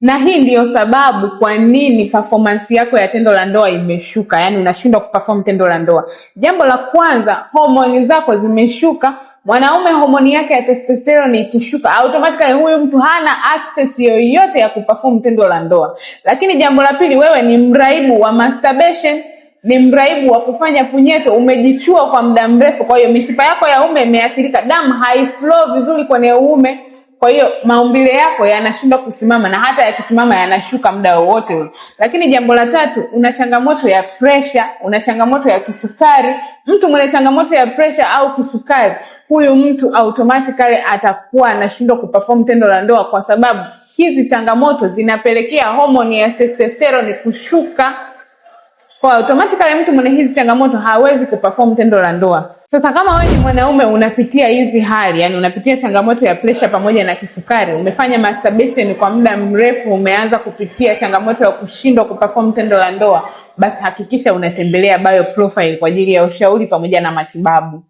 Na hii ndiyo sababu kwa nini performance yako ya tendo la ndoa imeshuka, yaani unashindwa kuperform tendo la ndoa. Jambo la kwanza, homoni zako zimeshuka. Mwanaume homoni yake ya testosterone ikishuka, automatically huyu mtu hana access yoyote ya kuperform tendo la ndoa. Lakini jambo la pili, wewe ni mraibu wa masturbation, ni mraibu wa kufanya punyeto, umejichua kwa muda mrefu, kwa hiyo mishipa yako ya ume imeathirika, damu haiflow vizuri kwenye uume, kwa hiyo maumbile yako yanashindwa kusimama na hata yakisimama yanashuka muda wowote ule. Lakini jambo la tatu, una changamoto ya pressure, una changamoto ya kisukari. Mtu mwenye changamoto ya pressure au kisukari, huyu mtu automatically atakuwa anashindwa kuperform tendo la ndoa, kwa sababu hizi changamoto zinapelekea homoni ya testosterone kushuka. Kwa automatically mtu mwenye hizi changamoto hawezi kuperform tendo la ndoa. Sasa kama wewe ni mwanaume unapitia hizi hali, yani unapitia changamoto ya pressure pamoja na kisukari, umefanya masturbation kwa muda mrefu, umeanza kupitia changamoto ya kushindwa kuperform tendo la ndoa, basi hakikisha unatembelea Bio Profile kwa ajili ya ushauri pamoja na matibabu.